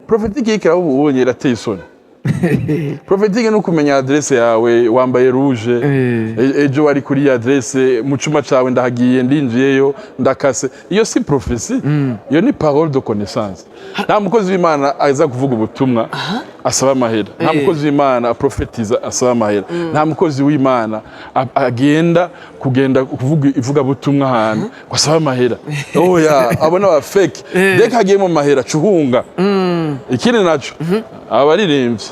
Prophétique iriko iraba ubunye irateye isoni. Prophétique ni ukumenya adresse yawe, wambaye rouge. Ejo wari kuri iyi adresse, mu cuma cawe ndahagiye, ndinjiyeyo, ndakase. Iyo si prophétie, iyo ni parole de connaissance. Nta mukozi w'Imana aza kuvuga ubutumwa asaba amahera, nta mukozi w'Imana aprofetiza asaba amahera, nta mukozi w'Imana agenda kugenda kuvuga ivugabutumwa ahantu ngo asabe amahera. Oya, abo ni aba fake. Reka hagiye mu mahera cuhunga. Ikindi naco, abaririmbyi,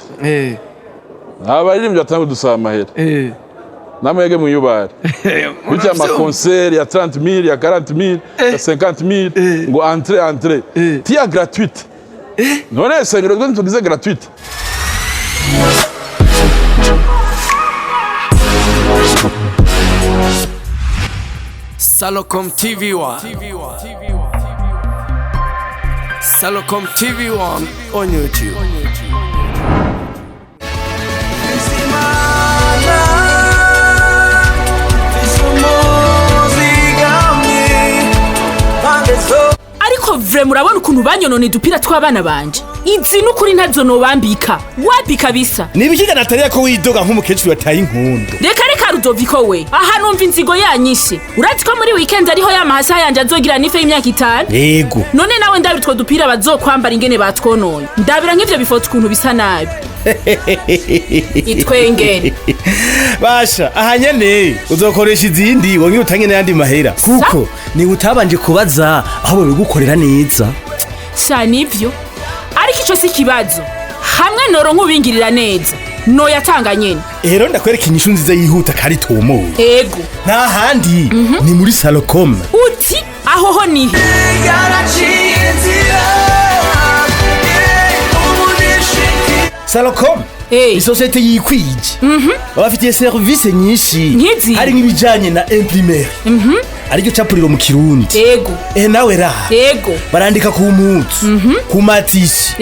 abaririmbyi batanga kudusaba amahera, namwege mwiyubare bityo ama concert ya 30 000, ya 40 000, ya 50 000, ngo entrée, entrée tiya gratuite. None sengero twe ntitugize gratuite? Salocom TV1. Salocom TV1 on YouTube. Imana umuzigamyi bangezo. Ariko vraiment, urabona ukuntu banyonona udupira tw'abana banje? Izi n'ukuri ntazo nobambika, wapi kabisa. Ni ibikiga Nataliya, ko widoga nk'umukecuru yataye inkundu? Reka reka, Rudoviko we, aha numva inzigo yanyishe. Urazi ko muri weekend ariho ya mahasa yanje azogira anniv y'imyaka 5? Yego. None nawe ndabira utwo dupira bazokwambara ingene batwononye. Ndabira nk'ivyo bifoto ukuntu bisa nabi. Itwengere. Basha, aha nyene uzokoresha izindi, wongere utange n'ayandi mahera, kuko niba utabanje kubaza aho babigukorera neza. Sha, nivyo, ariko ico si ikibazo. Hamwe noro nk'ubingirira neza, noyatanga nyene. Rero ndakwereka inyishu nziza yihuta kandi itomoye. Ego. Nta handi, ni muri Salocom. Uti aho ho nihe? Yaraciye inzira, ubu nishiki. Salocom, isosiyete yikwije, babafitiye serivisi nyinshi. Nk'izi? Hari nk'ibijanye na imprimerie, ariryo capuriro mu Kirundi. Eh, nawe raha. Barandika ku mpuzu, ku ma tissus,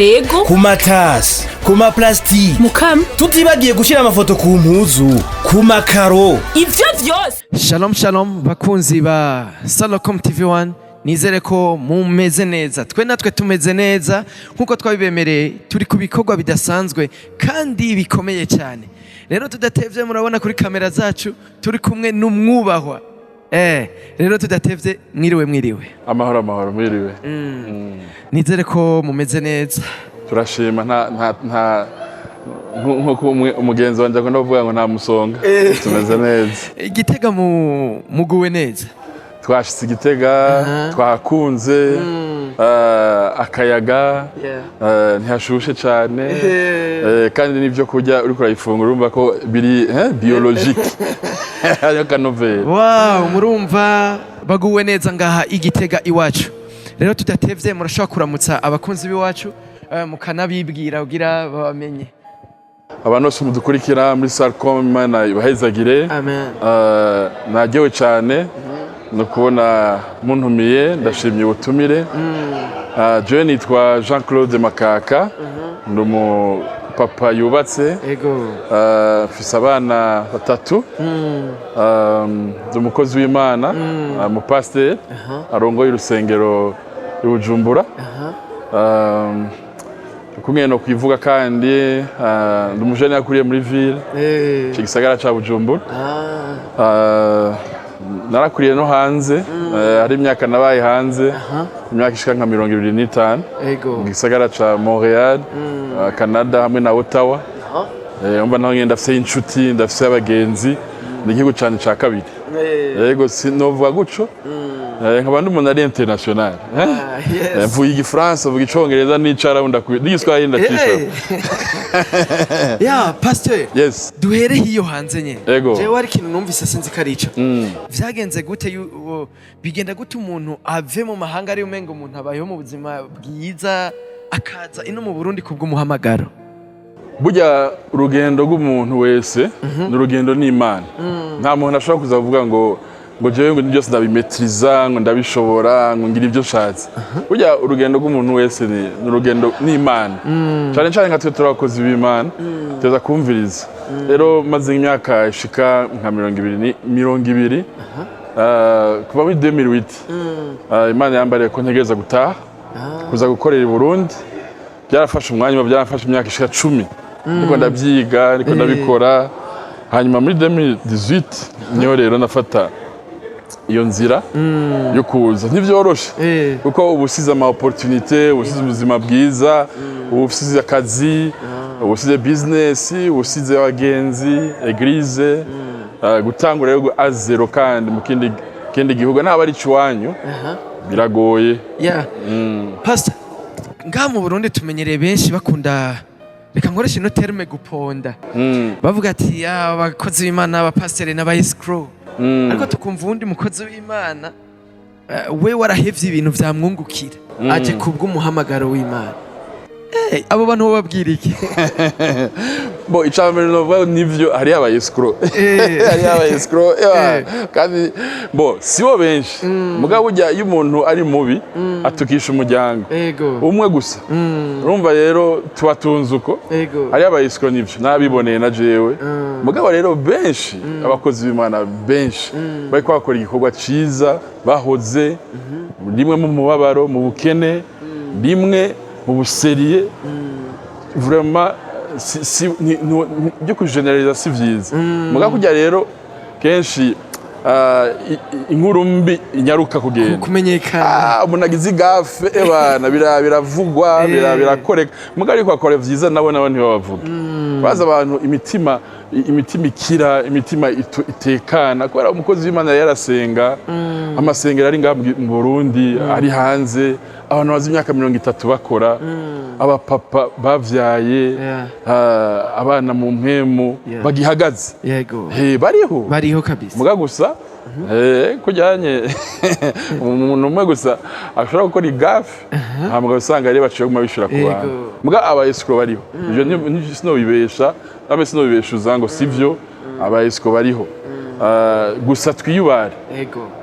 ku matasi, ku ma plastique, Mukama. tutibagiye gushyira amafoto ku mpuzu, ku makaro. Ivyo vyose? Shalom shalom, bakunzi ba Salocom TV1, nizere ko mumeze neza. Twe natwe tumeze neza nkuko twabibemereye. Turi ku bikorwa bidasanzwe kandi bikomeye cyane. Rero tudatevye, murabona kuri kamera zacu turi kumwe n'umwubahwa. Rero tudatevye, mwiriwe mwiriwe. Amahoro amahoro, mwiriwe. Nizere ko mumeze neza. Turashima, nta nkuko umugenzi wanjye akunda kuvuga ngo nta musonga, tumeze neza. Igitega mu muguwe neza? Twashitse Igitega, twahakunze, akayaga, ntihashushe cyane, kandi n'ibyo kurya uriko urayifungura urumva ko biri biologique, hariho akanovera. Wow, murumva baguwe neza ngaha Igitega iwacu. Rero tudatevye, murashobora kuramutsa abakunzi b'iwacu, mukanabibwira kugira babamenye. Abantu bose mudukurikira muri Salcom, Imana ibahezagire. Amen. Naryohewe cyane no kubona muntumiye, ndashimye ubutumire. Jewe nitwa Jean Claude Makaka, ndi umupapa yubatse. Mfise abana batatu. Ndi umukozi w'Imana, umupasiteri arongoye urusengero i Bujumbura. Kumwe no kwivuga kandi, ndi umujene yakuriye muri ville, iki gisagara ca Bujumbura. Narakuriye no hanze, hari imyaka nabaye hanze, imyaka ishika nka 25, mu gisagara ca Montreal, Canada, hamwe na Ottawa. Umva naho nyene ndafise inshuti, ndafise abagenzi, ni igihugu cane ca kabiri. Yego, sinovuga guco. Nkaba ndi umuntu ari international. Eh? Mvuga Igifaransa, mvuga Icongereza n'Icarabu, ndakwiye n'Igiswahili ndacisha. Ya pasteur. Yes. Duhere hiyo hanze nyene. Ego. Jewe hari ikintu numvise, sinzi ko ari ico. Vyagenze gute bigenda gute umuntu ave mu mahanga, ari umenga umuntu abayeho mu buzima bwiza, akaza ino mu Burundi kubw'umuhamagaro? Burya urugendo rw'umuntu wese ni urugendo n'Imana. Nta muntu ashobora kuza kuvuga ngo jewe ngo byose ndabimetiriza, ngo ndabishobora, ngo ngira ibyo nshatse. Burya urugendo rw'umuntu wese ni urugendo n'Imana, cyane cyane nka twe turi abakozi b'Imana, tuza kumviriza. Rero maze imyaka ishika nka 20, kuva muri 2008, Imana yambariye ko ntegereza gutaha kuza gukorera i Burundi. Byarafashe umwanya, byarafashe imyaka ishika 10 ndiko ndabyiga, ndiko ndabikora. Hanyuma muri 2018 niho rero nafata iyo nzira yo kuza. Ntivyoroshe kuko uba usize ama opportunité, uba usize ubuzima bwiza, uba usize akazi, uba usize business, uba usize abagenzi, église. Gutangura rero à zéro kandi mu kindi gihugu naba ari iwanyu biragoye. Yeah. Pastor, ngaha mu Burundi tumenyereye benshi bakunda, reka nkoreshe ino terme, guponda. Bavuga ati: "Ah, abakozi b'Imana, abapasiteri n'aba escrocs." Ariko tukumva uwundi mukozi w'Imana, we warahevye ibintu vyamwungukira, aje kubw'umuhamagaro w'Imana. Abo bantu bababwira iki? Bo, icambere novuga nivyo, hariyo aba escrocs, hariyo aba escrocs, kandi bo sibo benshi. Mugabo burya iyo umuntu ari mubi atukisha umuryango umwe gusa. Urumva rero tubatunze uko. Hariyo aba escrocs nivyo, nabiboneye na jewe. Mugabo rero benshi, abakozi b'Imana benshi bariko bakora igikorwa ciza, bahoze rimwe mu mubabaro, mu bukene, rimwe mu bu sérieux. Vraiment byo kujeneraliza si vyiza. Mugabo kurya rero kenshi inkuru mbi inyaruka kugenda kumenyekana. Ah, umuntu agize i gaffe, ebana biravugwa, birakoreka. Mugabo ariko akora vyiza nabo ntibabavuge. Baza abantu imitima ikira, imitima itekana kubera umukozi w'Imana yari yarasenga. Amasengero ari ngaha mu Burundi, ari hanze, abantu bazi imyaka 30 bakora, abapapa bavyaye abana mu mpemu bagihagaze. Bariho. Bariho kabisa. Muga gusa kujyanye umuntu umwe gusa ashobora gukora i gaffe, hama usanga rero baciye guma bishura ku bantu. Muga aba escrocs bariho, ivyo sinobibesha namwe, sinobibeshuza ngo sivyo. Aba escrocs bariho. Gusa twiyubare.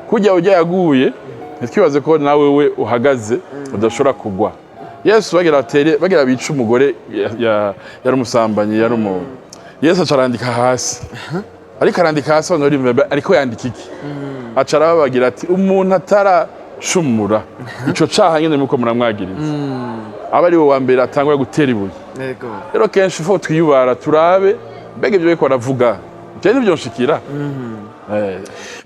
Kujya ujya yaguye, ntitwibaze ko nawe we uhagaze udashobora kugwa. Yesu bagira batere, bagira bice umugore yari umusambanyi, yari umuntu. Yesu aca arandika hasi. Ariko arandika hasi, abantu bari ariko yandika iki? Aca arababagira ati: "Umuntu ataracumura, ico caha nyene muko muramwagiriza, aba ari we wa mbere atangura gutera ibuye." Rero kenshi faut twiyubara, turabe mbega ibyo bariko baravuga je nivyo nshikira.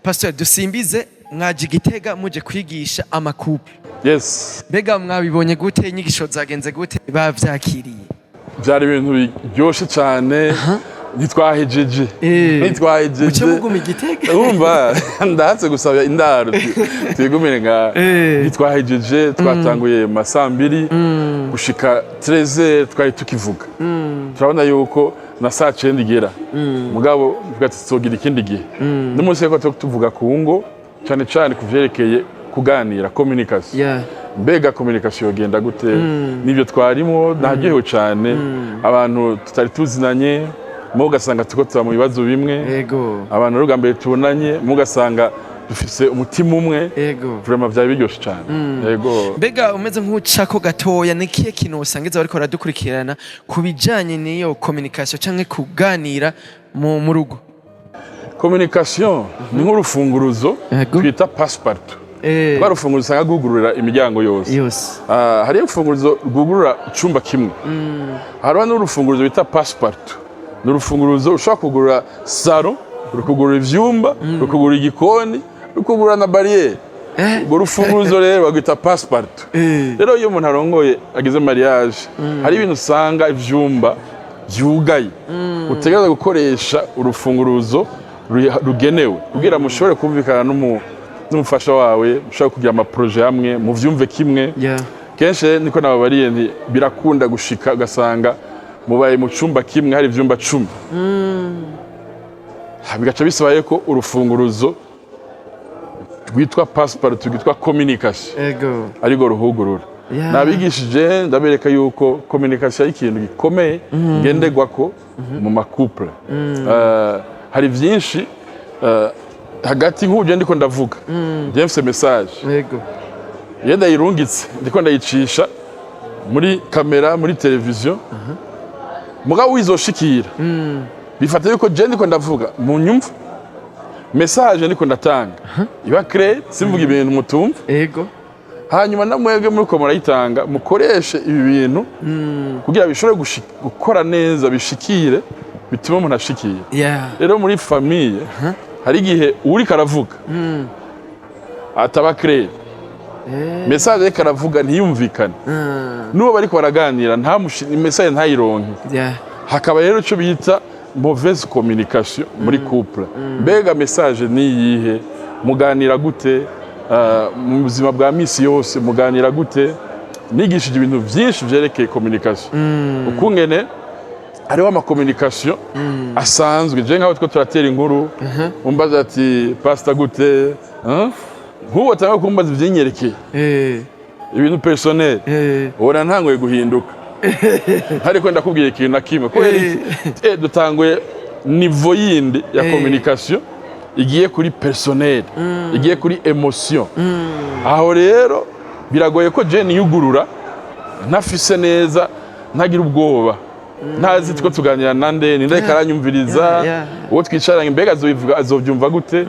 Pastor, dusimbize, mwaje Igitega muje kwigisha ama couples. Yes. Mbega mwabibonye gute? Inyigisho zagenze gute? Bavyakiriye? Byari ibintu biryoshe cyane. Ntitwahejeje, ntitwahejeje. Muce muguma Igitega? Urumva ndahatse gusaba indaro, twigumire nga. Ntitwahejeje, twatanguye mu ma 2:00 gushika 13 twari tukivuga. Turabona yuko na saa 9 igera, mugabo tuvuga ati tuzogira ikindi gihe. N'umunsi rero tuvuga ku ngo, cyane cyane ku vyerekeye kuganira, communication. Mbega communication yogenda gute? Nibyo twarimo. Naryohewe cyane. Abantu tutari tuzinanye mu ugasanga turiko tuba mu bibazo bimwe. Abantu rero bwa mbere tubonanye mu ugasanga dufise umutima umwe. Vraiment byari biryoshe cyane, yego. Mbega umeze nk'ucako gatoya, ni kihe kintu usangiza bariko baradukurikirana ku bijanye n'iyo communication canke kuganira mu rugo? Communication ni nk'urufunguruzo twita passe-partout. Rwa rufunguruzo usanga rwugurura imiryango yose. Yose. Hariyo urufunguruzo rwugurura icumba kimwe, hariho n'urufunguruzo bita passe-partout. Ni urufunguruzo ushobora kugurura salon, rukugurura ivyumba, rukugurura igikoni, rukugurura na barrière. Urwo rufunguruzo rero bagwita passe-partout. Rero iyo umuntu arongoye, agize mariage, hari ibintu usanga ivyumba vyugaye, utegereza gukoresha urufunguruzo rugenewe kugira mushobore kumvikana n'umufasha wawe, mushobore kugira ama projets hamwe, muvyumve kimwe. Kenshi niko nababariye nti birakunda gushika ugasanga mubaye mu cumba kimwe hari ivyumba 10. Bigaca bisaba ko urufunguruzo rwitwa passe-partout, rwitwa communication, ariko ruhugurura. Nabigishije, ndabereka yuko communication ari ikintu gikomeye ngenderwako mu ma couples. Hari byinshi hagati nk'ubu ndiko ndavuga, njye mfise message. Iyo ndayirungitse, ndiko ndayicisha muri kamera, muri televiziyo, mugabo wizoshikira bifata yuko je ndiko ndavuga mu nyumva message ndiko ndatanga iba claire, simvuga ibintu mutumva. Hanyuma namwebwe muriko murayitanga, mukoreshe ibi bintu kugira bishobore gukora neza, bishikire, bitume umuntu ashikira. Rero muri famille hari igihe uriko aravuga ataba clair, message ariko aravuga ntiyumvikane, n'uwo bariko baraganira message ntayironke. Hakaba rero icyo bita mauvaise communication muri couple. Mbega message ni iyihe? Muganira gute? Mu buzima bwa misi yose muganira gute? Nigishije ibintu byinshi vyerekeye communication, ukungene hariho ama communication asanzwe. Je nkaho two turatera inkuru, umbaza ati: "Pastor, gute?" Hein? Nk'ubu atanga kumbaza ivyinyerekeye, ibintu personnel, ubona ntanguye guhinduka, ariko ndakubwiye ikintu na kimwe. Kubera iki? Dutanguye niveau yindi ya communication igiye kuri personnel, igiye kuri émotion. Aho rero biragoye ko je niyugurura ntafise neza, ntagira ubwoba, ntazi two tuganira nande, ninde ariko aranyumviriza, uwo twicaranye mbega azobivuga, azobyumva gute?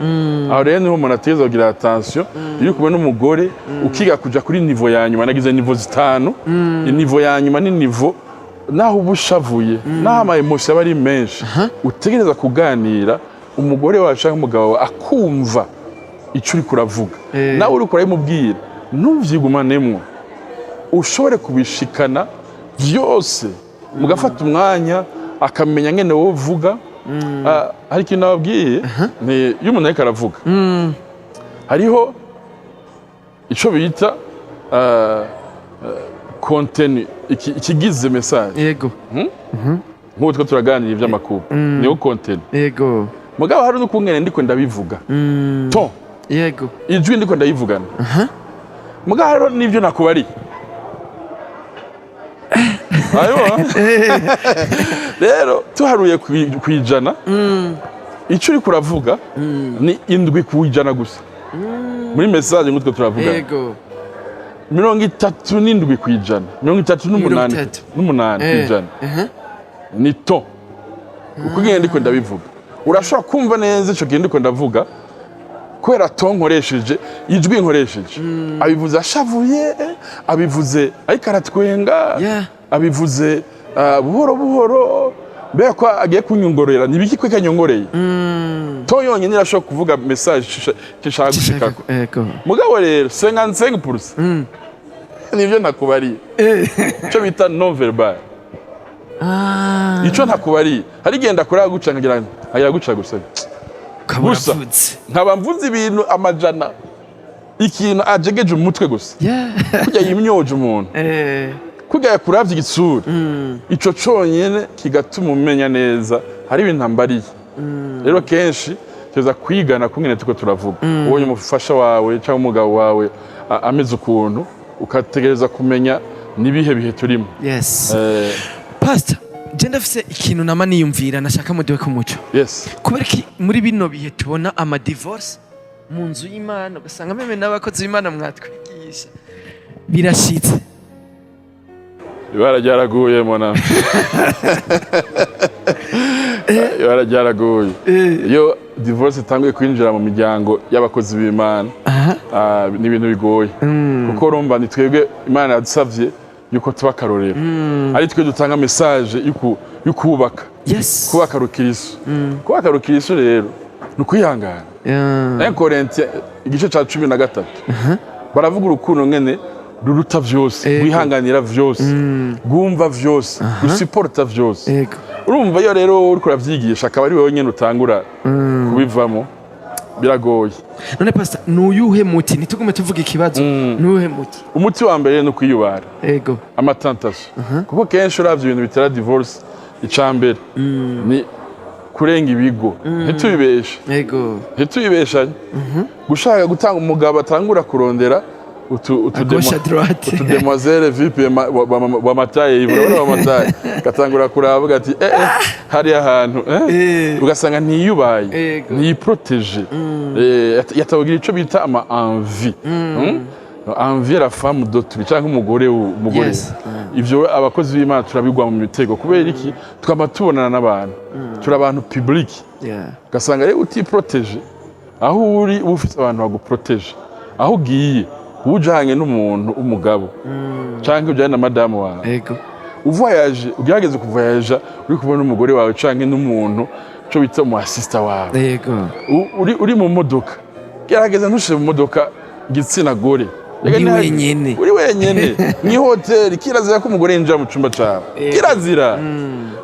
Aho rero niho umuntu ategerezwa kugira attention. Iyo uri kumwe n'umugore, ukiga kuja kuri niveau ya nyuma. Nagize niveau zitanu. Niveau ya nyuma ni niveau naho uba ushavuye, naho ama émotion aba ari menshi, utegereza kuganira umugore wawe cyangwa umugabo wawe akumva icyo uri kuravuga. Nawe uri kurabimubwira, ntuvyigumanemwo, ushobore kubishikana byose, mugafata umwanya akamenya ngene wowe uvuga. Ah, hari ikintu nababwiye, ni iyo umuntu ariko aravuga, hariho ico bita contenu, ikigize message. Nk'ubu two turaganira ivy'amakuru, niyo contenu. Mugabo hari n'ukungene ndiko ndabivuga, ton, ijwi ndiko ndayivugana. Mugabo hariho n'ivyo nakubariye. Hariho rero, tuharuye kwijana, icyo uriko uravuga ni 7% gusa muri message nk'utwo turavuga. 37%, 38. 30. N'umunani kw'ijana ni ton, uko ugenda ndiko ndabivuga. Urashobora kumva neza ico gihe ndiko ndavuga kubera ton nkoresheje, ijwi nkoresheje. Abivuze ashavuye, abivuze ariko aratwenga, abivuze buhoro buhoro, mbega ko agiye kunyongorera, nibiki ko kanyongoreye? Ton yonyine irashobora kuvuga message ishaka gushikako. Mugabo rero 55% nivyo ntakubariye, ico bita non verbal. Ico ntakubariye, hari igihe ndakora guca, nkagira guca gusa. Ukaba Gusa. uravutse. Nkaba mvuze ibintu amajana, ikintu ajegeje umutwe gusa, kurya yimyoje umuntu, kurya yakuravye igitsura, ico conyene kigatuma umenya neza hari ibintu ambariye. Rero kenshi tuza kwigana kungene tuko turavuga. Ubonye umufasha wawe cyangwa umugabo wawe ameze ukuntu, ukategereza kumenya nibihe bihe turimo. Pastor, je ndafise ikintu nama niyumvira, nashaka muduhe ku muco. Yes. Kubera iki muri bino bihe tubona ama divorce mu nzu y'Imana, ugasanga même n'abakozi b'Imana mwatwigisha birashitse? Ibara ryaraguye mona, ibara ryaraguye. Iyo divorce itanguye kwinjira mu miryango y'abakozi b'Imana, ni ibintu bigoye, kuko urumva ni twebwe Imana yadusavye yuko tuba akarorero, ari twe dutanga message y'ukubaka, kubaka rukiriso. Kubaka rukiriso rero ni ukwihangana. 1 Corinthiens igice ca 13 baravuga urukundo ngene ruruta vyose, rwihanganira vyose, rwumva vyose, rusiporta vyose. Urumva iyo rero uriko uravyigisha, akaba ari wowe nyene utangura kubivamo, biragoye. None pastor, nuyuhe muti? Ntitugume tuvuga ikibazo, nuyuhe muti? Umuti wa mbere ni ukwiyubara ama tentation, kuko kenshi uravye ibintu bitera divorce, ica mbere ni kurenga ibigo. Ntitubibeshe, ntitubibeshanye. Gushaka gutanga umugabo atangura kurondera À gauche, à droite. utu demoiselle VIP wa mataye, urabona wa mataye, gatangura kuraba ati: "Eh eh, hariya hantu eh?" Ugasanga ntiyubaye, ntiyiproteje. Yatabagira ico bita ama envie. Envie la femme d'autrui cyangwa umugore. Ivyo abakozi b'Imana turabigwa mu mitego. Kubera iki? Twama tubonana n'abantu, turi abantu public. Ugasanga rero utiproteje aho uri, uba ufite abantu baguproteje aho ugiye. Ujanye n'umuntu, umugabo canke ujanye na madamu wawe, uvoyaje, ugerageze kuvoyaja uri kumwe n'umugore wawe canke n'umuntu co bita umu assistant wawe. Uri mu modoka, gerageza ntushire mu modoka igitsina gore. Uri Rega wenyene. Uri wenyene. Mw'ihoteli kirazira ko umugore yinjira mu cumba cawe, kirazira.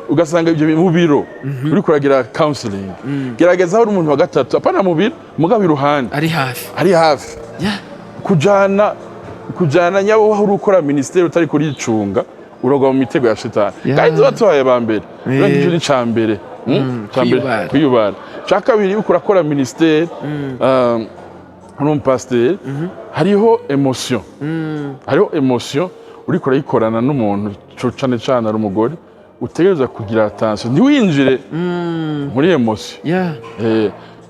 Ugasanga ibyo mu biro uri kuragira counseling, gerageza aho uri umuntu wa gatatu, apana mu biro, mugabo iruhande. Ari hafi. Ari hafi. Kujana nyabo aho uri ukora ministère utari kuricunga, uragwa mu mitego ya shetani. Kandi tuba tubaye ba mbere. Rero nicyo ni ca mbere. Ca mbere, Kwiyubara. Kwiyubara. Ca kabiri, uriko urakora ministère, uri umupasiteri, hariho émotion, hariho émotion uriko urayikorana n'umuntu, cane cane ari umugore, utegereza kugira attention ntiwinjire muri émotion.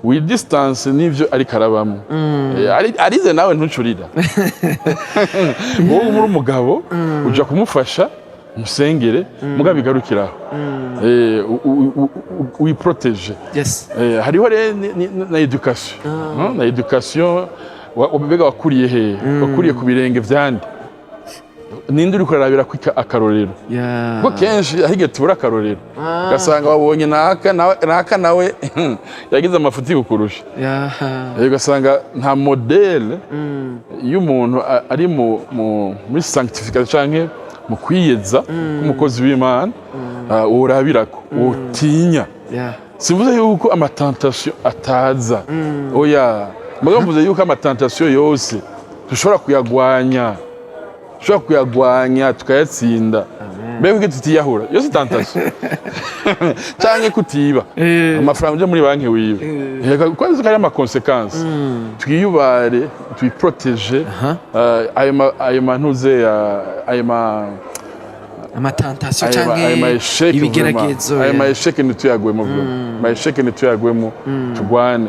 Wi distance n'ivyo ariko arabamo. Arize nawe ntucurira. Wowe muri umugabo uja kumufasha, musengere, mugabo bigarukiraho. Wi protège. Hariho rero na éducation. No? Na éducation, mbega wakuriye hehe? Wakuriye ku birenge vyande? Ninde uriko urarabira ko akarorero? Kuko kenshi aho igihe tubura akarorero, ugasanga wabonye naka naka nawe yagize amafuti kukurusha. Ugasanga nta modèle y'umuntu ari muri sanctification canke mu kwiyeza k'umukozi w'Imana, worabirako wotinya. Simvuze yuko ama tentations ataza, oya, mugabo mvuze yuko ama tentations yose dushobora kuyagwanya, dushobora kuyagwanya tukayatsinda. Mbega kuki tutiyahura? Yose tentation, canke kutiba amafaranga uje muri banki wiwe. Kuko ko ari ama conséquences. Twiyubare, twi protège ayo mantuze ayo ma Ama tentations ayo ma canke échecs. ibigeragezo. Ayo ma échecs ntituyagwemo vraiment. Ama échecs ntituyagwemo, tugwane.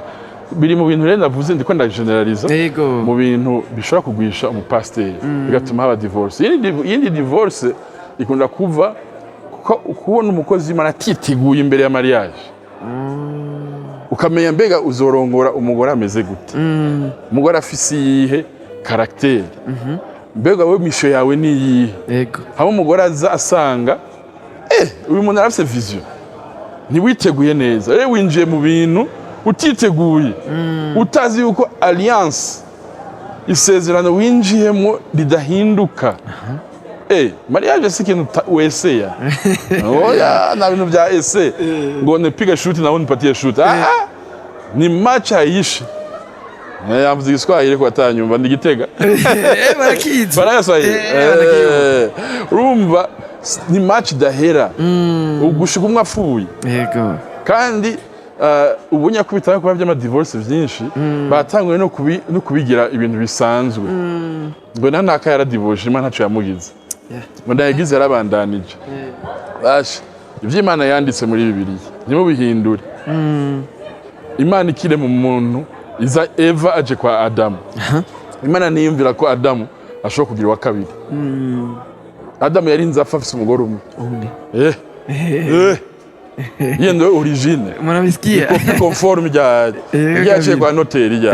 Biri mu bintu rero navuze, ndiko ndageneraliza, mu bintu bishobora kugwisha umupasiteri bigatuma haba divorce. Iyindi divorce ikunda kuva kuko kubona umukozi w'Imana atiteguye imbere ya mariage. Ukamenya mbega uzorongora umugore ameze gute, umugore afise iyihe caractère, mbega wowe mission yawe ni iyihe? Hamwe umugore aza asanga uyu muntu arafise vision, ntiwiteguye neza. Rero winjiye mu bintu utiteguye, utazi yuko alliance, isezerano winjiyemo ridahinduka. Mariage si ikintu weseya. Oya, nta bintu bya ese ngo nipiga shuti nawe nipatie shuti. Ah, ni match haishi. Yavuze Igiswahili ko atanyumva, ndi Gitega. Barakizi. Barayaswahili. Barakizi. Urumva ni match idahera ugushika umwe apfuye. Kandi ubu nyakubita kuba by'ama divorce byinshi batanguye no kubigira ibintu bisanzwe, ngo na naka yaradivoje, Imana ntaco yamugize, ngo ndayagize yarabandanije. Basha, ibyo Imana yanditse muri Bibiliya ntimubihindure. Imana ikirema umuntu, iza Eva aje kwa Adamu, Imana ntiyumvira ko Adamu ashobora kugira uwa kabiri. Adamu yarinze apfa afise umugore umwe. Umwe. Iyo ndo origine. Murabisikia? Copie conforme rya ryaciye kwa noteri rya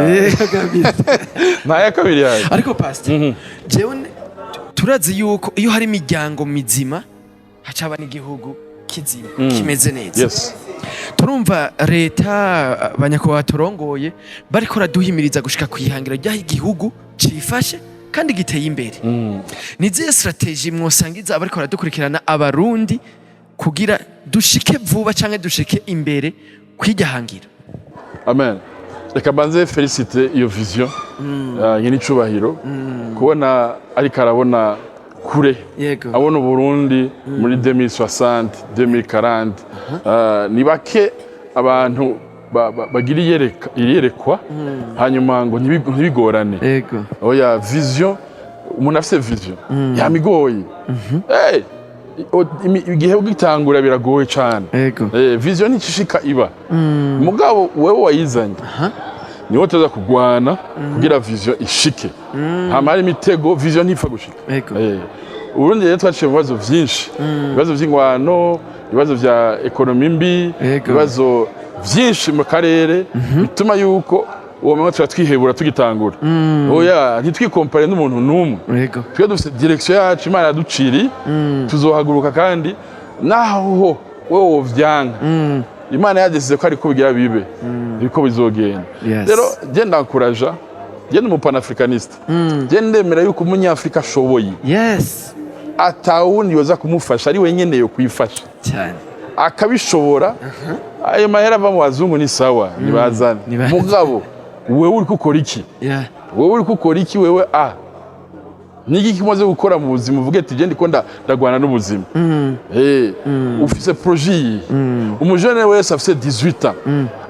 Kabisa. Nta ya kabiri yaje. Ariko pastor, jewe turazi yuko iyo hari imiryango mizima hacaba n'igihugu kizima kimeze neza. Turumva leta, abanyakubahwa turongoye bariko raduhimiriza gushika kwihangira ryaho igihugu cifashe kandi giteye imbere. Ni izihe stratégies mwosangiza abariko baradukurikirana, abarundi, kugira dushike vuba canke dushike imbere kw'irya hangira? Amen. Reka mbanze félicite iyo vision nyine icubahiro, kubona ariko arabona kure, abona Uburundi muri 2060, 2040. Ni bake abantu bagira iyerekwa hanyuma ngo ntibigorane. Oya, vision, umuntu afise vision yamigoye. Hey, igihe ugitangura biragoye cane. Vision nticishika iba, mugabo wewe wayizanye niwo tuza kugwana kugira vision ishike. Hama hari imitego, vision ntipfa gushika. Uburundi rero twaciye mu bibazo vyinshi, ibibazo vy'ingwano, ibibazo vya économie mbi, ibibazo vyinshi mu karere bituma yuko Uwo mwe tuba twihebura tugitangura. Oya, ntitwikompare n'umuntu n'umwe. Twe dufite direction yacu Imana yaduciriye, tuzohaguruka. Kandi naho wewe wovyanga, Imana yadesize ko ariko bigira bibe, niko bizogenda. Rero je ndankuraja, je ni umupanafricaniste, je ndemera yuko Umunyafrika ashoboye, atawundi yoza kumufasha, ari wenyene yo kwifasha akabishobora. Ayo mahera ava mu bazungu ni sawa, nibazane. Nibazane. Mugabo wewe uri gukora iki? Wewe uri gukora iki? Wewe a niki kimaze gukora mu buzima? Uvuge ati: "Je ndiko ndagwana n'ubuzima." Ufise projet iyi? Umujene wese afise 18 ans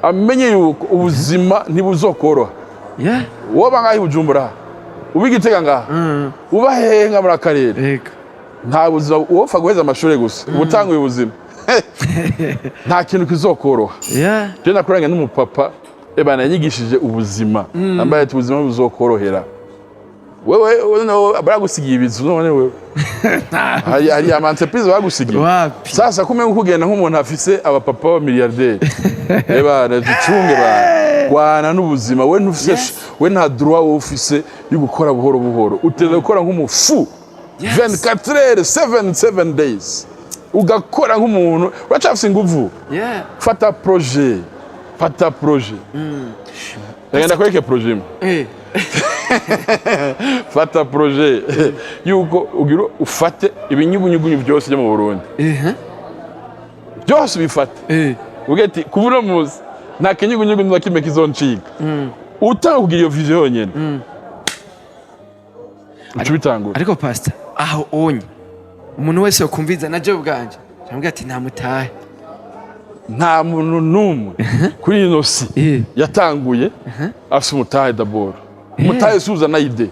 amenye yuko ubuzima ntibuzokoroha. Woba ngaho i Bujumbura, uba i Gitega ngaha, uba hehe nga muri akarere, nta buzima wopfa guheza amashuri gusa ubutanguye ubuzima, nta kintu kizokoroha. Je nakoranye n'umupapa, ebana, yanyigishije ubuzima, ambaye ati: "Ubuzima buzokorohera wewe." Wewe baragusigiye ibizu none? Wewe hari ama entreprise bagusigiye? Wapi. Sasa kumenya kugenda nk'umuntu afise abapapa ba milliardaire, ebana, ducunge bana, gwana n'ubuzima. We ntufise, we nta droit wowe ufise yo gukora buhoro buhoro. Uteza gukora nk'umufu 24 heures, 7 7 days, ugakora nk'umuntu uracafise inguvu. Fata projet, fata projet. Reka ndakwereke projet imwe. Fata projet yuko ugira ufate ibinyugunyugunyu byose byo mu Burundi, byose ubifate, uvuge ati: "Kuva uno munsi nta kinyugunyugu na kimwe kizoncika." Utanga kugira iyo vision yonyene, uca ubitangura. Ariko pastor, aho onye umuntu wese yokumviza na je ubwanje cyangwa ati ntamutahe. Nta muntu n'umwe kuri ino si yatanguye afise umutahe. D'abord umutahe si uzana idée,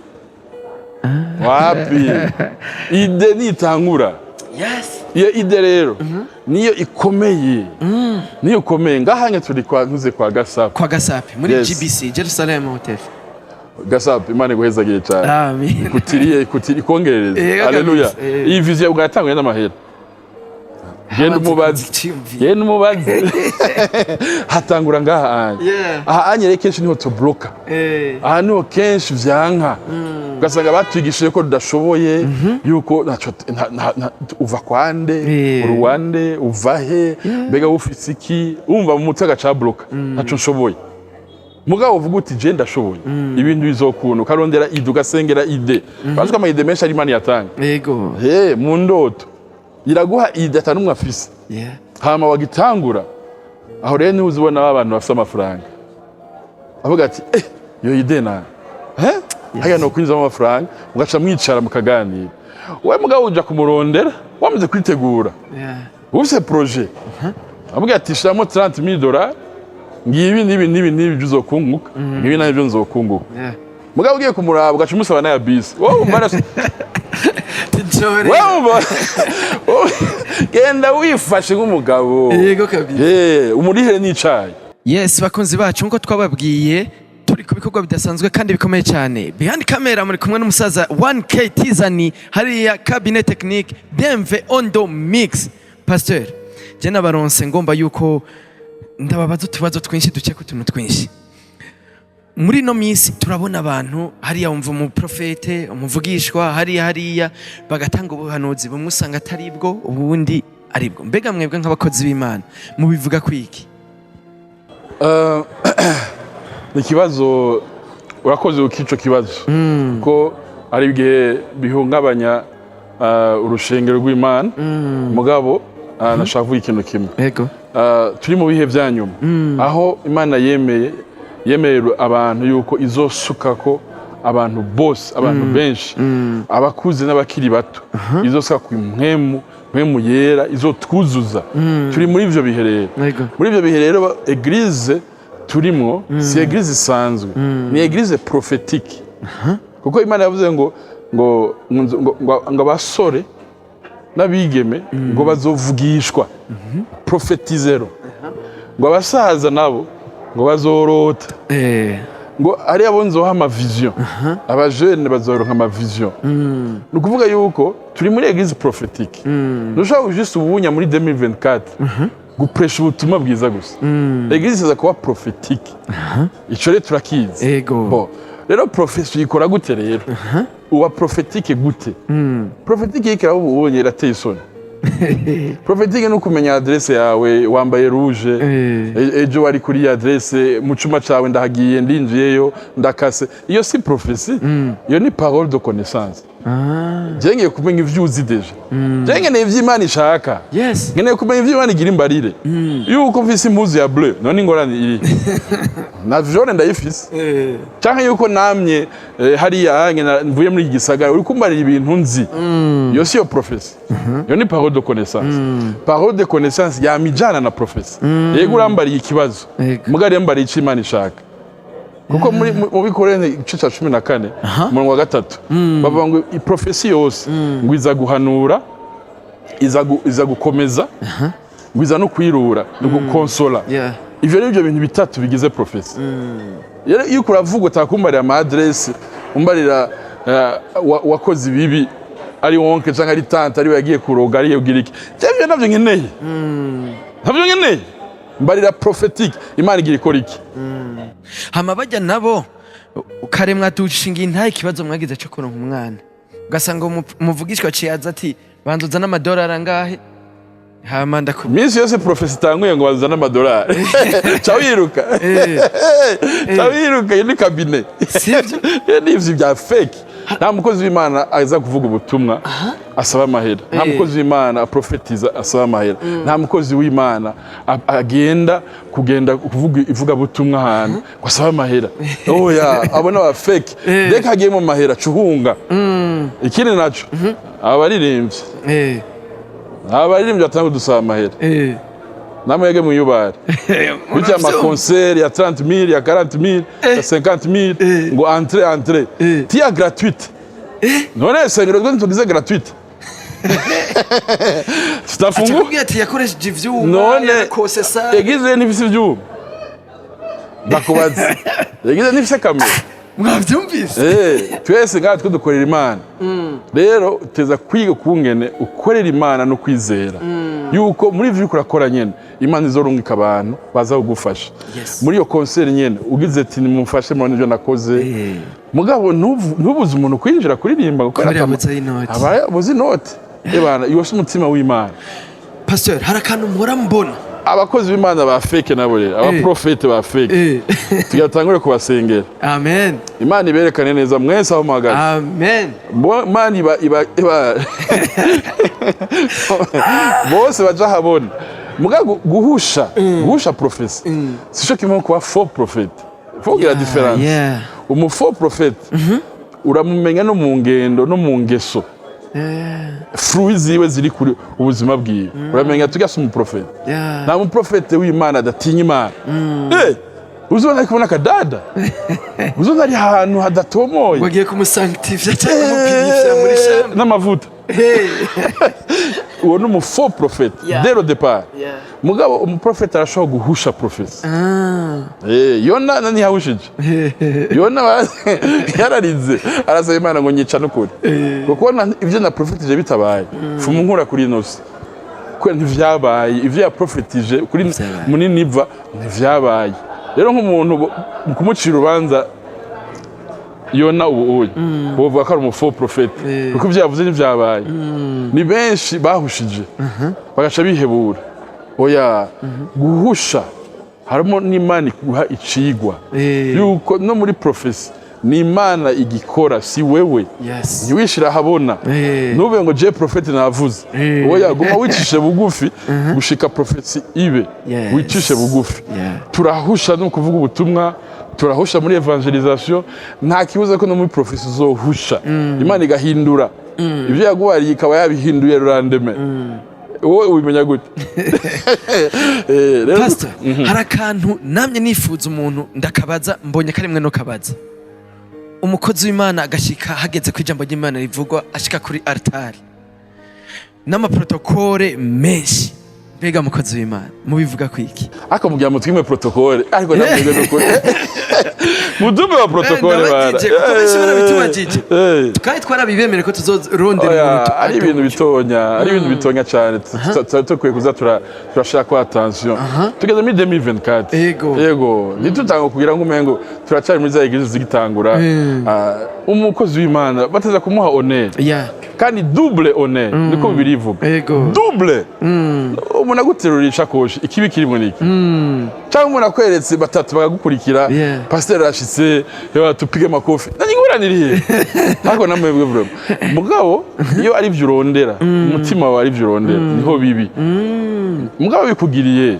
wapi, idée nitangura. Iyo idée rero niyo ikomeye, niyo ikomeye. Ngahanye turi kwa ntuze, kwa Gasape. Kwa Gasape muri GBC Jerusalem Hotel. Gasape, Imana iguhezagiye cyane. Amin. Kutiriye kutiri ikongerereze. Haleluya. Kabisa. Iyi vision bwatanguye n'amahera. Genda umubaze. Iciyumviro. Genda umubaze. Hatangura ngaha anye. Aha anye rero kenshi niho tubloka. Aha niho kenshi vyanka, ugasanga batwigishije ko tudashoboye, yuko ntaco uva kwande, uruwande uva he, mbega ufise iki? Wumva mu mutwe agacabloka: "Ntaco nshoboye." Mugabo uvuga uti: "Je ndashoboye, ibintu bizokunda." Ukarondera idée, ugasengera idée. Bazi ko ama idées menshi ari Imana yatanga. He mu ndoto iraguha idée ata n'umwe afise. Hama wagitangura, aho rero niho uzibona ba bantu bafise amafaranga avuga ati: "Eh, iyo idée nawe eh haya no kwinjizamo amafaranga." Mugaca mwicara mukaganira. We mugabo uja kumurondera wamaze kwitegura, ufise projet, avuga ati: "Shiramo 30,000 dollars, ngibi n'ibi n'ibi n'ibi byo uzokunguka, ngibi nabyo nzokunguka." Mugabo ugiye kumuraba ugaca umusaba n'aya bisi, wowe umva Tijore. Wewe umva genda wifashe nk'umugabo. Yego kabisa. Umurihere n'icayi. Yes, bakunzi bacu, nkuko twababwiye, turi ku bikorwa bidasanzwe kandi bikomeye cyane. Behind camera muri kumwe n'umusaza 1K Tizani, hariya cabinet technique BMW Ondo Mix. Pasteur, je nabaronse ngomba yuko ndababaza utubazo twinshi duce ku tuntu twinshi. Muri ino minsi turabona abantu hariya, wumva umuprofete, umuvugishwa hariya hariya, bagatanga ubuhanuzi bumwe usanga atari bwo, ubundi ari bwo. Mbega mwebwe nk'abakozi b'Imana mubivuga kwiki? Ni ikibazo, urakoze kuko kibazo ko hari igihe bihungabanya urushengero rw'Imana. Mugabo nashaka kuvuga ikintu kimwe. Turi mu bihe bya nyuma aho Imana yemeye abantu yuko izosuka ko abantu bose, abantu benshi, abakuze n'abakiri bato, izosuka ku mpwemu yera, izotwuzuza. Turi muri ivyo bihe rero. Muri ivyo bihe rero, église turimwo si église isanzwe, ni église prophétique, kuko Imana yavuze ngo abasore n'abigeme ngo bazovugishwa, prophétiseront, ngo abasaza nabo ngo bazorota, ngo ari abo nzoha ama vision, abajene bazoronka ama vision. Ni ukuvuga yuko turi muri église prophétique. Ntushobora juste ubunya muri 2024. Gupresha ubutumwa bwiza gusa. Église iza kuba prophétique, ico rero turakizi. Bon, rero prophétie uyikora gute? Rero uba prophétique gute? Prophétique yikira ubu ubonye irateye isoni. Prophétique ni ukumenya adresse yawe, wambaye rouge, ejo wari kuri adresse, mu cuma cawe ndahagiye, ndinjiyeyo, ndakase. Iyo si prophétie, iyo ni parole de connaissance. Je ngiye kumenya ivyo uzi déjà. Je nkeneye ivyo Imana ishaka. Nkeneye kumenya ivyo Imana igira imbarire. Yuko mfise impuzu ya bleu, none ingorane iri na jaune ndayifise, canke yuko namye hariya mvuye muri iki gisagara, uri kumbarira ibintu nzi. Iyo si yo prophétie, iyo ni parole de connaissance. Parole de connaissance yamijana na prophétie. Yego, urambariye ikibazo, mugari yambariye ico Imana ishaka, kuko muri mu Bikorene igice ca 14 umurongo wa 3 bavuga ngo i prophétie yose ngo iza guhanura, iza gukomeza, ngo iza no kwirura no gukonsola. Ivyo ni byo bintu bitatu bigize prophétie. Rero iyo uravuga, utakumbarira ama adresse, umbarira wakoze ibibi, ari wonke canke ari tante, ari we yagiye kuroga, ari ugira iki, ivyo navyo nkeneye, navyo nkeneye. Mbarira prophétique, Imana igira ikora iki. Hama bajya nabo ukaremwa dushinga intahe, ikibazo mwagize cyo kuronka umwana, ugasanga umuvugishwa aciye aza ati: "Banza uzane amadolari angahe, hama ndakubwira." Iminsi yose prophétie itanguye ngo bazane amadolari, ca wiruka, ca wiruka. Iyo ni cabinet. Sivyo? Iyo ni ivyo bya fake. Nta mukozi w'Imana aza kuvuga ubutumwa asaba amahera. Nta mukozi w'Imana aprofetiza asaba amahera. Nta mukozi w'Imana agenda kugenda kuvuga ivugabutumwa ahantu ngo asabe amahera. Oya, abo ni aba fake. Reka, hagiye mu mahera cuhunga. Ikindi naco, abaririmbyi, abaririmbyi batanga kudusaba amahera, namwege mwiyubare bityo ama concert ya 30 000, ya 40 000, ya 50 000, ngo entrée, entrée tiya gratuite. None sengero twe tugize gratuite, tutafungu. Akakubwira ati yakoresheje ivyuma, None yarakose sa. Église ntifise ivyuma? Ndakubaza, église ntifise kamera? Mwavyumvise. Twese ngaha twe dukorera Imana. Rero teza kwiga kungene ukorera Imana no kwizera yuko muri ivyo uriko urakora nyene Imana izorungika abantu baza kugufasha. Muri iyo concert nyene ugize ati: "Nimumfashe, murabona ivyo nakoze." Mugabo ntubuze umuntu kwinjira kuririmba gukora. Kubera yabuze inoti. Aba yabuze inoti. Ebana, iyo si umutima w'Imana. Pastor, hari akantu mpora mbona. Abakozi b'Imana ba fake nabo rero, abaprofete ba fake, tugatangure kubasengera. Amen. Imana iberekane neza mwese aho muhagaze. Amen. Imana iba bose baja habona. Muga guhusha prophétie sico kimwe nko kuba faux prophète. Faut kugira différence. Umu faux prophète uramumenya no mu ngendo no mu ngeso, fruits ziwe ziri kuri ubuzima bwiwe, uramenya tugasa umuprofete. Nta muprofete w'Imana adatinya Imana. Uzobona ari kubona akadada, uzobona ari ahantu hadatomoye. Wagiye kumusanctifya cyangwa kumupimishya muri chambre. N'amavuta. Uwo ni umu faux prophète dès le départ. Mugabo umuprofete arashobora guhusha prophétie. Yona na ntiyahushije. Yona yararize, arasaba Imana ngo: "Nyica n'ukuri, kuko ibyo na profetije bitabaye, fuma unkura kuri ino si," kubera ntivyabaye. Ivyo yaprofetije kuri Ntivyabaye. muri Niva ntivyabaye. Rero nk'umuntu mu kumucira urubanza Yona ubu uyu, bovuga ko ari umu faux prophète, kuko ivyo yavuze ntivyabaye. Ni benshi bahushije bagaca bihebura. Oya, guhusha harimo n'Imana iguha icigwa yuko no muri prophétie ni Imana igikora, si wewe. Ntiwishire ahabona. Ntube ngo: "Je prophète navuze." Oya, guma wicishe bugufi gushika prophétie ibe. Wicishe bugufi. Turahusha no kuvuga ubutumwa, turahusha muri évangélisation. Nta kibuza ko no muri prophétie uzohusha, Imana igahindura ibyo yaguhariye, ikaba yabihinduye rurandeme. Wowe ubimenya gute? Rero Pastor, hari akantu namye nifuza umuntu ndakabaza, mbonye karimwe no kabaza. Umukozi w'Imana agashika hageze ko ijambo ry'Imana rivugwa, ashika kuri altari n'ama protocole menshi. Mbega mukozi w'Imana, mubivuga ku iki? Ariko mugira ngo twime protocole, ariko namwebwe nukuri Mudume wa protocole bara. Ndabajije, kuko benshi barabitubajije. Kandi twarabibemere ko tuzorondera Oya, umuntu. ari ibintu bitonya, ari ibintu bitonya cyane. Tukwiye kuza turashaka ko attention. Tugeze muri 2024. Yego, ntitutanga kugira ngo umengo turacari muri za église zigitangura. Ah, umukozi w'Imana bateza kumuha honneur, kandi double honneur, niko birivuga. Double. Umuntu aguterura ishakoshi, ikibi kiri muri iki, cyangwa umuntu akweretse batatu bakagukurikira, "Pasiteri arashitse, yewe, tupige makofi," nanjye nguraniriye ariko namwebwe vraiment. Mugabo iyo ari byo urondera, umutima wawe ari byo urondera, niho bibi. Mugabo bikugiriye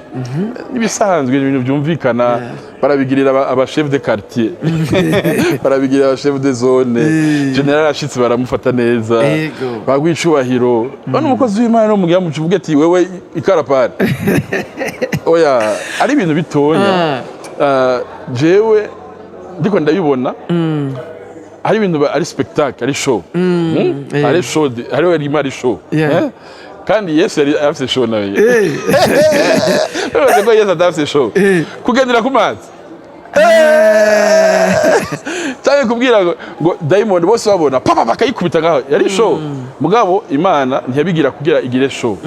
n'ibisanzwe, ni ibintu byumvikana. Barabigirira aba chef de quartier, barabigirira aba chef de zone. Général ashitse baramufata neza, baguha icubahiro. None umukozi w'Imana no mugira mucuvuge ati: "Wewe ikarapari." Oya, ari ibintu bitonya. Jewe ndiko ndabibona hari ibintu ari spectacle, ari show. Ari show, hariho rimwe ari show. Eh? Kandi Yesu yari afise show nawe. Uretse ko Yesu atafise show, kugendera ku mazi cyangwa kubwira ngo dayimoni bose babona papa bakayikubita ngaho, yari show. Mugabo Imana ntiyabigira kugira igire show.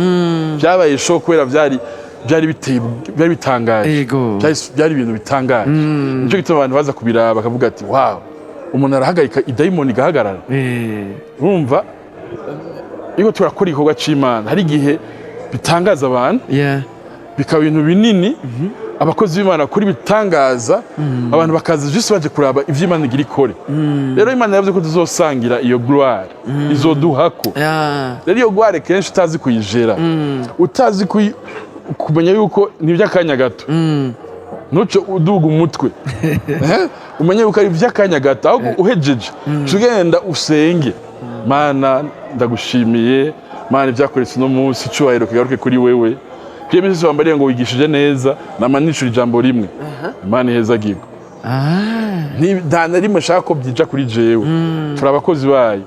Byabaye show kubera byari biteye, byari bitangaje. Byari ibintu bitangaje. Nicyo gituma abantu baza kubiraba bakavuga ati: "Wow, umuntu arahagarika idayimoni igahagarara." Urumva, iyo turakora igikorwa c'Imana, hari igihe bitangaza abantu, bikaba ibintu binini. Abakozi b'Imana kuri bitangaza, abantu bakaza juste baje kuraba ivyo Imana igira ikore. Rero Imana yavuze ko tuzosangira iyo gloire, izoduhako. Rero iyo gloire kenshi utazi kuyijera, utazi kumenya yuko ni iby'akanya gato, ntuce uduga umutwe. Umenye yuko ari iby'akanya gato, ahubwo uhejeje uca ugenda usenge: "Mana, ndagushimiye, Mana, ibyakoretse uno munsi, icyubahiro kigaruke kuri wewe." Iyo minsi wambariye ngo wigishije neza, nama nishura ijambo rimwe: "Imana ihezagirwe." Nta na rimwe nshaka ko byija kuri jewe. Turi abakozi bayo,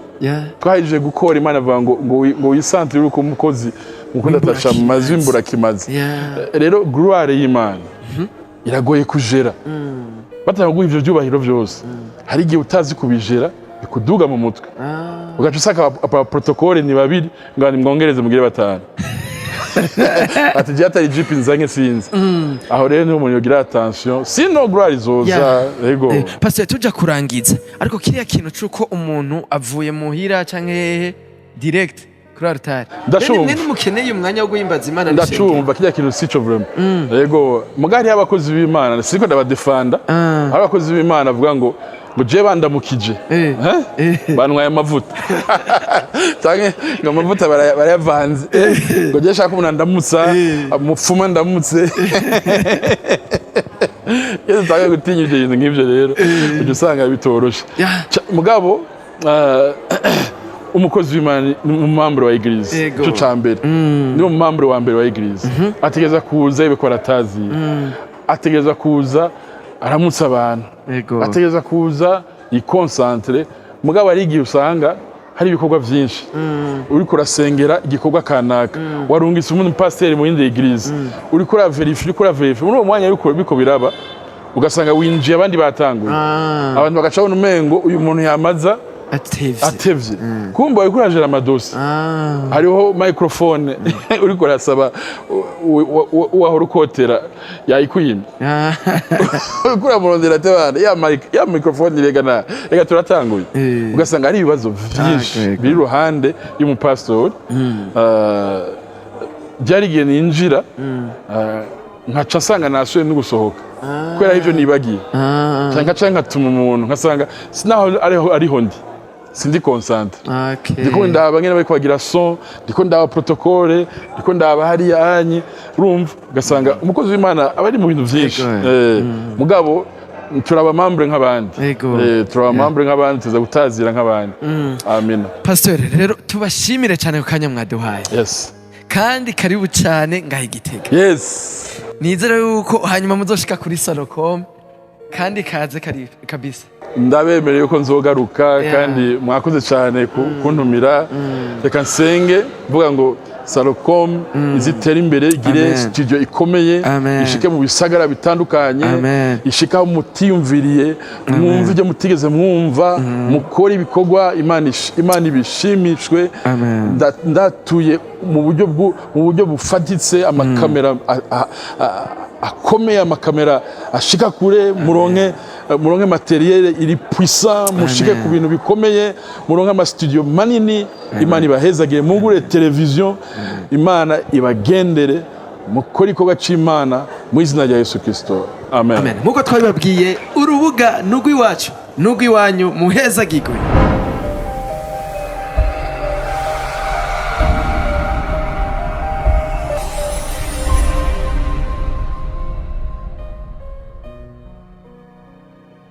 twahejeje gukora. Imana avuga ngo wisantre uri umukozi mukunda atasha mu mazi w'imburakimazi. Rero gloire y'Imana iragoye kujera. Batanga guha ivyo byubahiro byose, hari igihe utazi kubijera bikuduga mu mutwe, ugaca usanga aba protocole ni babiri, ngo nimwongereze mugire batanu, ati: "Je atari jeep nzanye sinzi." Aho rero niho umuntu yogira attention, sino gloire izoza. Yego. Pastor, tuja kurangiza, ariko kiriya kintu c'uko umuntu avuye muhira canke hehe direct kuri altare. Ndacumva. Mwe ntimukeneye umwanya wo guhimbaza Imana n'ishengero? Ndacumva, kirya kintu sico vraiment. Yego, mugari y'abakozi b'Imana, siko ndabadefanda. Hari abakozi b'Imana bavuga ngo je bandamukije, eh? Bantwaye amavuta, canke ngo amavuta barayavanze, ngo je shaka umuntu andamutsa, mupfuma ndamutse. Iyo dutangiye gutinya ivyo bintu nk'ivyo rero, ujya usanga bitoroshe. Mugabo umukozi w'Imana ni umumembre wa église. Ico ca mbere, ni umumembre wa mbere wa église. Ategereza kuza yibeko aratazi, ategereza kuza aramutsa abantu, ategereza kuza yiconcentre. Mugabo hari igihe usanga hari ibikorwa byinshi, uriko urasengera igikorwa kanaka, warungitse umuntu pasiteri mu yindi église, uriko uravérifier, uriko uravérifier. Muri uwo mwanya biriko biraba, ugasanga winjiye abandi batanguye. Abantu bagaca babona umengo uyu muntu yamaza atevye. Atevye. Kumva uriko urajera amadosiye, hariho microphone uriko urasaba, uwahora ukotera yayikwimye. Uriko uramurondera ati: "Bana, ya microphone, rega na rega turatanguye." Ugasanga ari ibibazo vyinshi biri iruhande y'umupasitori. Byari igihe ninjira, nkaca nsanga nasuye no gusohoka kubera ivyo nibagiye, canke nkaca nkatuma umuntu, nkasanga sinaho ariho ndi, sindi concentré. Ndiko ndaba ngene bariko bagira son, ndiko ndaba protocole, ndiko ndaba hariya anye. Urumva, ugasanga umukozi w'Imana aba ari mu bintu vyinshi. Mugabo turaba membre nk'abandi. Turaba membre nk'abandi, tuza gutazira nk'abandi. Amina. Pastor, rero tubashimire cyane ku kanya mwaduhaye. Kandi karibu cyane ngaha i Gitega. Nizere yuko hanyuma muzoshika kuri Salocom kandi kaze kari kabisa. Ndabemereye yuko nzogaruka. Kandi mwakoze cyane kuntumira. Reka nsenge mvuga ngo Salocom izitere imbere, igire Amen. studio ikomeye, Amen. ishike mu bisagara bitandukanye, Amen. ishike aho mutiyumviriye, mwumve ibyo mutigeze mwumva, mukore ibikorwa Imana ibishimishwe. Amen. Ndatuye mu buryo bufatitse, amakamera akomeye, amakamera ashika kure, muronke matériel iri puissant, mushike Amen. ku bintu bikomeye, muronke amastudio manini. Imana ibahezagire, mugure televiziyo, Imana ibagendere, mukore igikorwa c'Imana mu izina rya Yesu Kristo, amen. Amen. Nk'uko twabibabwiye, urubuga ni urw'iwacu n'urw'iwanyu. Muhezagirwe.